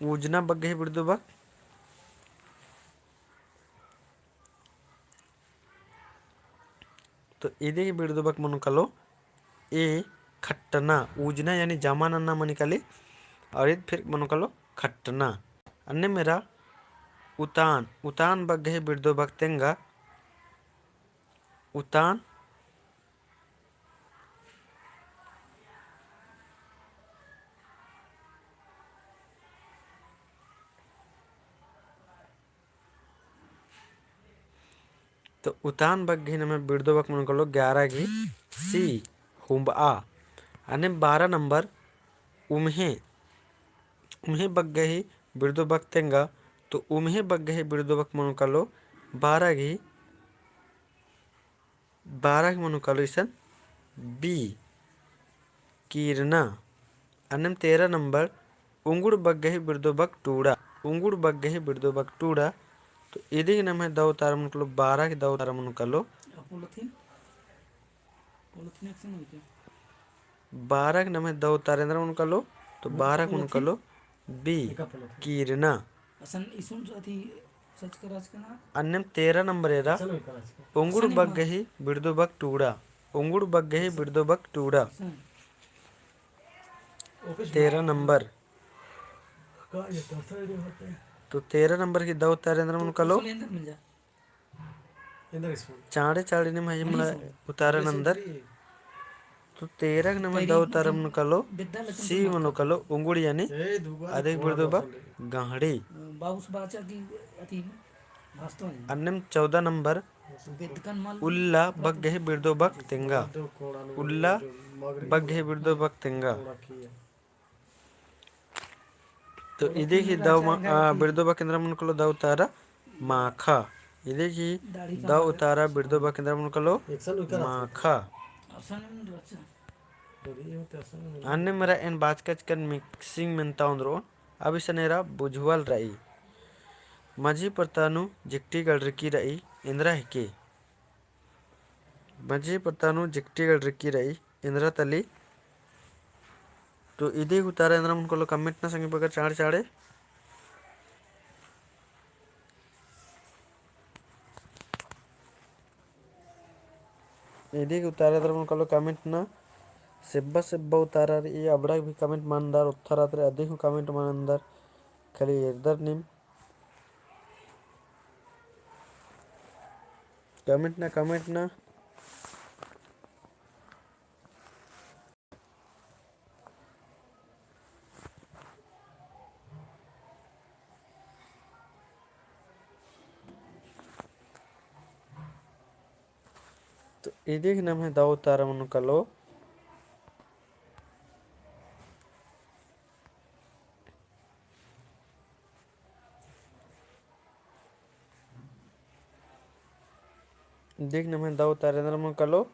उज्जना बग्गही बिड़दो बक। तो इदी गही बिड़दो बक मनो कालो A, खट्टना, उज्जना यानी जमा नन्ना मनी काली, और ईद फिर मनो कालो खट्टना। अन्नेम एरा उतान, उतान बग्गही बिड़दो बक तेंगा, उतान। तो उतान बग्गही नम्है बिड़दो बक मनो कालो ग्यारह गही C, हुम्बआ। अन्नेम बारह नंबर उम्हे, उम्हे बग्गही बिड़दो बक तेंगा, तो उम्हे बग्गही बिड़दो बक मनो कालो बारह गही, बारह गही मनो कालो इसन B, कीरना। अन्नेम तेरह नंबर उंगुड़ बग्गही बिड़दो बक टूड़ा, उंगुड़ बग्गही बिड़दो बक टूड़ा। तो इदी गही नम्है दौ उत्तर मनो कालो, बारह गही दौ उत्तर मनो कालो। पॉलीथीन? पॉलीथीन action होई क्या? बारह गही नम्है दौ उत्तर एन्दरा मनो कालो, तो बारह गही मनो कालो B, कीरना। असन इसुन जो अथी search करा सके ना। अन्नेम तेरह नंबर एरा, उंगुड़ बग्गही बिड़दो बक टूड़ा, उंगुड़ बग्गही बिड़दो बक टूड़ा। तेरह नंबर। तो तेरह नंबर गही दौ उत्तर एन्दरा मनो कालो। चाँड़े चाँड़े नीम हजम ला उतारा नंदर। तो तेरह गही नम्है दौ उत्तर मनो कालो, C मनो कालो, उंगुड़ यानी अदी गही बिड़दो बक गहड़ी। अन्नेम चौदह नंबर, उल्ला बग्गे बिरदो बक तेंगा। उल्ला बग्गे बिरदो बक तेंगा। तो इदी गही दव मा-, आ, बिरदो बक एन्दरा मनो कालो दव उतारा माखा। इदी गही दव उतारा बिरदो बक एन्दरा मनो कालो माखा। अन्नेम एरा एन बाचका चिच्चकन mixing मेन्ता ओन्द्रोन। अब इसन एरा बुझुवल रई। मझी परता नू जिकटी गड़रकी रई एन्दरा हिके। मझी परता नू जिकटी गड़रकी रई एन्दरा तली। तो इदी गही उतारा एन्दरा मनो कालो comment ना संगी बगर चाड़े चाड़े। इदी गही उतारा एन्दरा मनो कालो comment ना। सेब्बा सेब्बा उतारा रई, अबड़ा भी comment मल नन्दर, ओथरा तरा अदी हूँ comment मल नन्दर, खाली एरदर नीम। Comment ना, comment ना। तो इदी गही नम्है दव उतारा मनो कालो। इदी गही नम्है दव उतारा एन्दरा मनो कालो।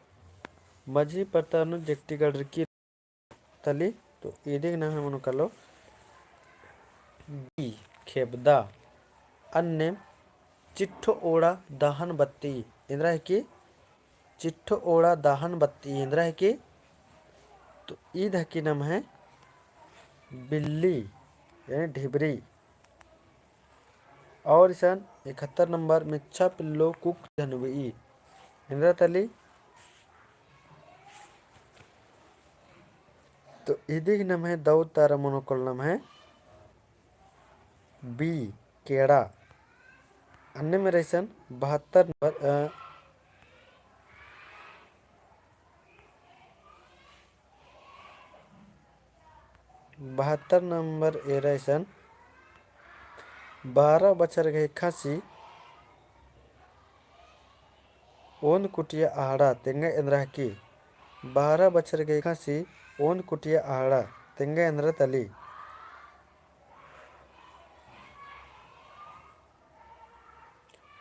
मझी परता नू जिकटी गड़रकी तली। तो इदी गही नम्है मनो कालो B, खेबदा। अन्नेम चिट्ठो ओड़ा दहन बत्ती एन्दरा हिके। चिट्ठो ओड़ा दहन बत्ती एन्दरा हिके। तो ईद हिके नम्है बिल्ली, यानी ढिबरी। और इसन इकहत्तर नंबर, मिच्छा पिल्लो कुक झनबई एन्दरा तली। तो इदी गही नम्है दव उतारा मनो कालो नम्है B, केड़ा। अन्नेम एरा इसन बहत्तर नंबर, अ, बहत्तर नंबर एरा इसन बारह बछर गही खसी ओन्द कुटिया अहड़ा तेंगा एन्दरा हिके। बारह बछर गही खसी ओन्द कुटिया अहड़ा तेंगा एन्दरा तली।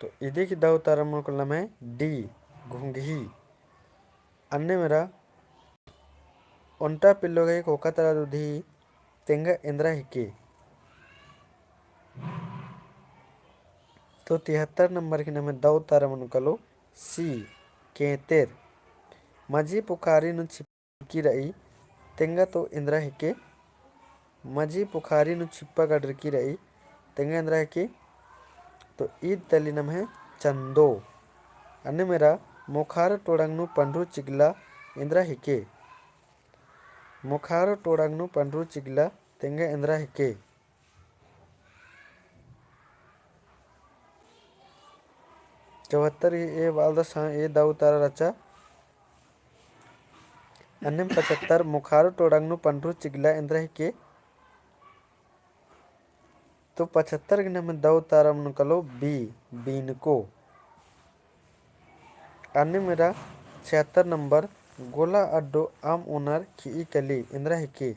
तो इदी गही दव उतारा मनो कालो नम्है D, घुंघी। अन्नेम एरा ओन्टा पिल्लो गही कोका तरा दुधी तेंगा एन्दरा हिके। तो तिहत्तर नंबर गही नम्है दव उतारा मनो कालो C, केंतेर। मझी पुखारी नू छिप- की रई, तेंगा तो एन्दरा हिके। मझी पुखारी नू छिप्पा गड़रकी रई, तेंगा एन्दरा हिके। तो ईद तली नम्है चन्दो। अन्नेम एरा मोखारो टोड़ंग नू पंडरू चिगला एन्दरा हिके। मोखारो टोड़ंग नू पंडरू चिगला तेंगा एन्दरा हिके। चौहत्तर गही ए बआलदस, हाँ, ए दव उतारा रहचा। अन्नेम पचहत्तर, मोखारो टोड़ंग नू पंडरू चिगला एन्दरा हिके। तो पचहत्तर गही नम्है दव उतारा मनो कालो B, बीनको। अन्नेम एरा छिहत्तर नंबर, गोला अड्डो अम्म ओनर खिई कली एन्दरा हिके।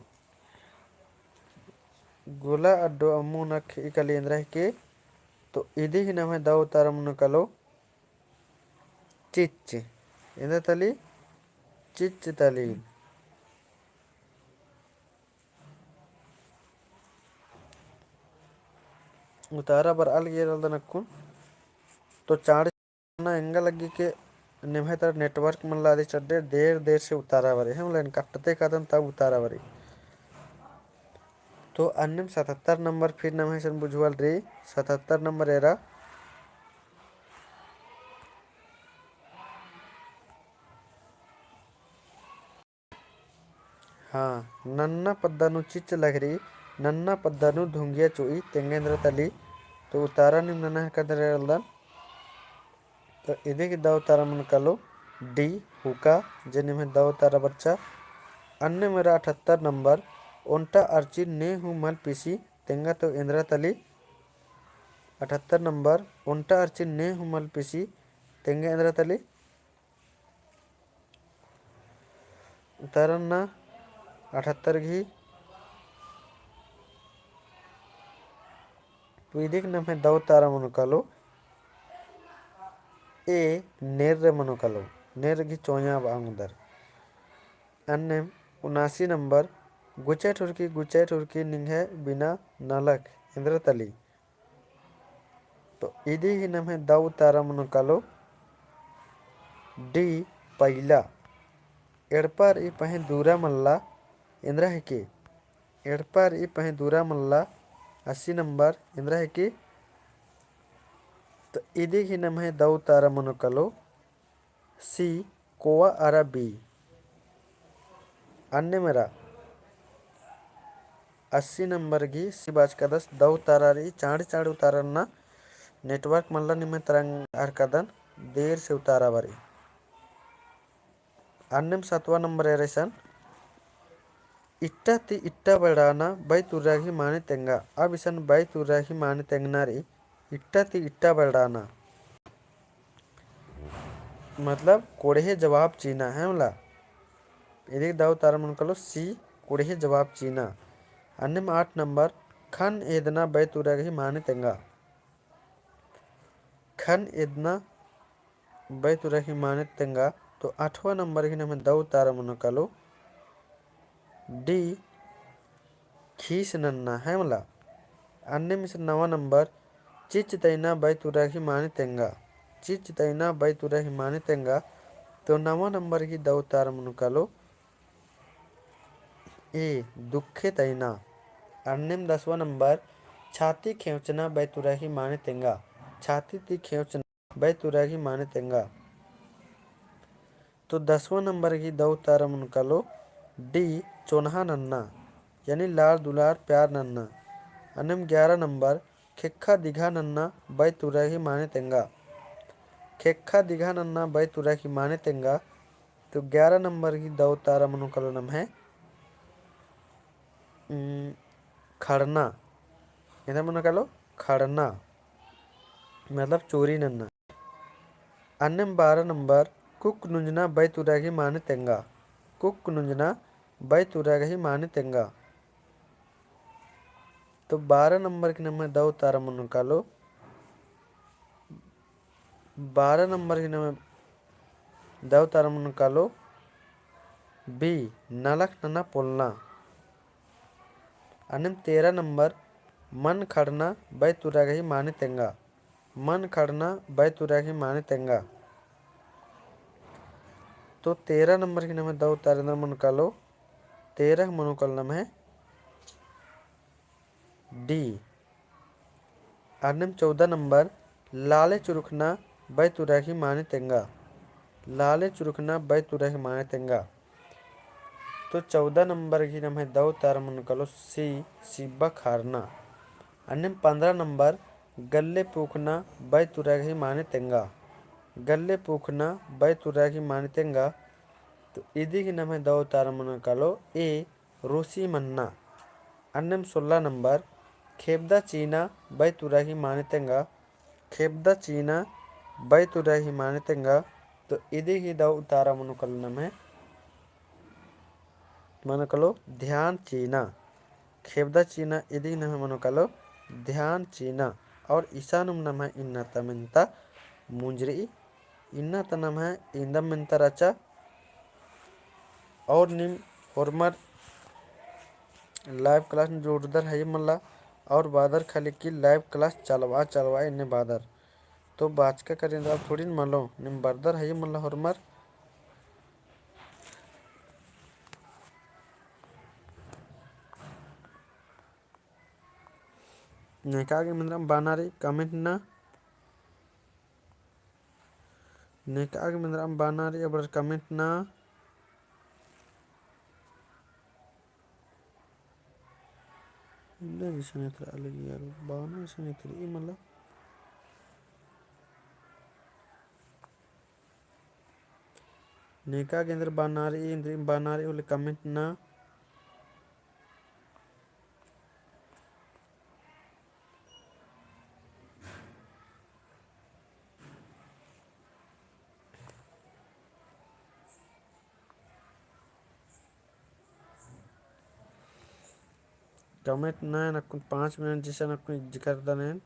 गोला अड्डो अम्म ओनर खिई कली एन्दरा हिके। तो इदी गही नम्है दव उतारा मनो कालो चिच्च। एन्दरा तली? चिच्च तली। उतारा बरआ लगी रअदन अक्कुन। तो चाड़ ना एंगा लग्गी के निम्है तरा network मल्ला अदी चड्डे देर देर से उतारा बरई, एम्है लाइन कट्टते कादन तब उतारा बरई। तो अन्नेम सतहत्तर नंबर फिर नम्है इसन बुझुवल रई, सतहत्तर नंबर एरा। हाँ, नन्ना पद्दा नू चिच्च लघरी, नन्ना पद्दा नू धुंगिया चोई, तेंगा एन्दरा तली। तो उतारा नीम नन्ना हरका दरे रलदन। तो इदी गही दव उतारा मनो कालो D, हुका, जे निम्है दव उतारा बरचा। अन्नेम एरा अठहत्तर नंबर, ओन्टा अरची ने हूँ मल पिसी, तेंगा तो एन्दरा तली। अठहत्तर नंबर, ओन्टा अरची ने हूँ मल पिसी, तेंगा एन्दरा तली। उतारा नना अठहत्तर गही। तो इदिक नम्है दौ उतारा मनो कालो ए, नेर्र मनो कालो, नेर्र गही चोंया बआ ओंगदर। अन्नेम उनासी नंबर, गुचा ठुरकी, गुचा ठुरकी निंग्है बिना नलख, एन्दरा तली। तो इदी गही नम्है दौ उतारा मनो कालो डी, पइला। एड़पा रई पहें दूरा मल्ला, एन्दरा हिके। एड़पा रई पहें दूरा मल्ला, अस्सी नंबर, एन्दरा हिके। तो इदी गही नम्है दौ उतारा मनो कालो सी, कोवा अरा बी। अन्नेम एरा अस्सी नंबर गही सी बाचकादस। दौ उतारा रई, चाँड़ी चाँड़ी उतारा नना। Network मल्ला निम्है तरंग अरकादन, देर से उतारा बारी। अन्नेम सतवा नंबर एरा इसन, इट्टा ती इट्टा बेड़ाना बैतुरा गही माने तेंगा। अब इसन बैतुरा गही माने तेंगना रई, इट्टा ती इट्टा बेड़ाना। मतलब कोड़हे जवाब चीना है मला। इदी गही दौ उतारा मनो कालो सी, कोड़हे जवाब चीना। अन्नेम आठ नंबर, खन एदना बैतुरा गही माने तेंगा। खन एदना बैतुरा गही माने तेंगा। तो आठवाँ नंबर गही नम्है दौ उतारा मनो कालो डी, खीस नन्ना है मला। अन्नेम इसन नवा नंबर, चिच्च तइना बैतुरा गही माने तेंगा। चिच्च तइना बैतुरा गही माने तेंगा। तो नवा नंबर गही दौ उतारा मनो कालो ए, दुखे तइना। अन्नेम दसवाँ नंबर, छाती खेंवचना बैतुरा गही माने तेंगा। छाती ती खेंवचना बैतुरा गही माने तेंगा। तो दसवाँ नंबर गही दौ उतारा मनो कालो डी, चोन्हा नन्ना, यानी लाड़ दुलार प्यार नन्ना। अन्नेम ग्यारह नंबर, खेक्खा दिघा नन्ना बैतुरा गही माने तेंगा। खेक्खा दिघा नन्ना बैतुरा गही माने तेंगा। तो ग्यारह नंबर गही दौ उतारा मनो कालो नम्है, उम, खड़ना। एन्देर मनो कालो खड़ना, मतलब चोरी नन्ना। अन्नेम बारह नंबर, कुक नुंजना बैतुरा गही माने तेंगा। कुक नुंजना बैतुरा गही माने तेंगा। तो बारह नंबर गही नम्है दौ उतारा मनो कालो, बारह नंबर गही नम्है दौ उतारा मनो कालो बी, नलख नना पोल्लना। अन्नेम तेरह नंबर, मन खड़ना बैतुरा गही माने तेंगा। मन खड़ना बैतुरा गही माने तेंगा। तो तेरह नंबर गही नम्है दौ उतारा एन्देर मनो कालो, तेरह मनो कालो नम्है डी। अन्नेम चौदह नंबर, लाले चुरुखना बैतुरा गही माने तेंगा। लाले चुरुखना बैतुरा गही माने तेंगा। तो चौदह नंबर गही नम्है दौ उतारा मनो कालो सी, सिब्बा खारना। अन्नेम पन्द्रह नंबर, गल्ले पूखना बैतुरा गही माने तेंगा। गल्ले पूखना बैतुरा गही माने तेंगा। तो इदी गही नम्है दौ उतारा मनो कालो ए, रोसी मन्ना। अन्नेम सोल्ला नंबर, खेबदा चीना बैतुरा गही माने तेंगा। खेबदा चीना बैतुरा गही माने तेंगा। तो इदी गही दौ उतारा मनो कालो नम्है, मनो कालो ध्यान चीना। खेबदा चीना इदी गही नम्है मनो कालो ध्यान चीना। और इसानुम नम्है इन्ना ता मेन्ता मुंजरी इन्ना ता नम्है इन्दम मेन्ता रहचा। और नीम होरमर live class नू जुड़दर हई मला, और बअदर खाली कि live class चलवा चलवा एन्ने बअदर। तो बाचका करिन अब थोड़ी न मलो, नीम बरदर हई मला होरमर। नेका गे मेंदरम बानारी comment ना। नेका गे मेंदरम बानारी अबड़र comment ना। इन्ना जैसे नहीं तेरा अलग यार, बाना जैसे नहीं तेरी, ई मतलब। नेका गे एन्देर बानारी, एन्देर बानारी होले comment ना। comment नैन अक्कुन पाँच मिनट जैसन अक्कुन इज्जकर दनेन।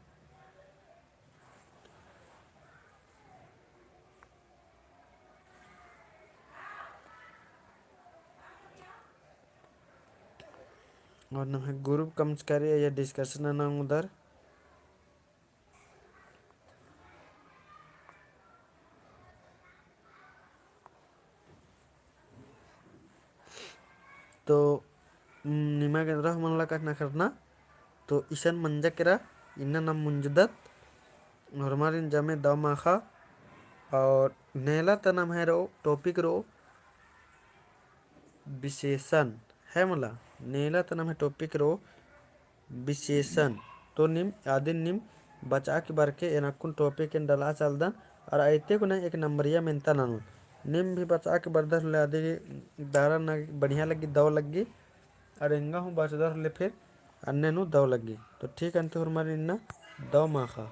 और नम्है group कमचकारी या discussion नना उदर। तो, उम, निमा गे एन्दरा हूँ मल्ला कछनखरना, तो इसन मंजा केरा, इन्ना नाम मुंजदत, होरमारिन जमे दव माखा, और नेला ता नम्है रओ, topic रओ, विशेषण, है मला, नेला ता नम्है topic रओ, विशेषण। तो नीम आदिन नीम बचा के बरके एन अक्कुन topic एन डला चालदन, और अइते कुने एक नंबरिया मेन्ता ननोत। नीम भी बचा के बरदर होले आदि दारा न बढ़िया लग्गी, दव लग्गी, और एंगा हूँ बचदर होले फिर अन्ने नू दव लग्गी। तो ठीक अन्ते होरमारिन इन्ना दव माखा।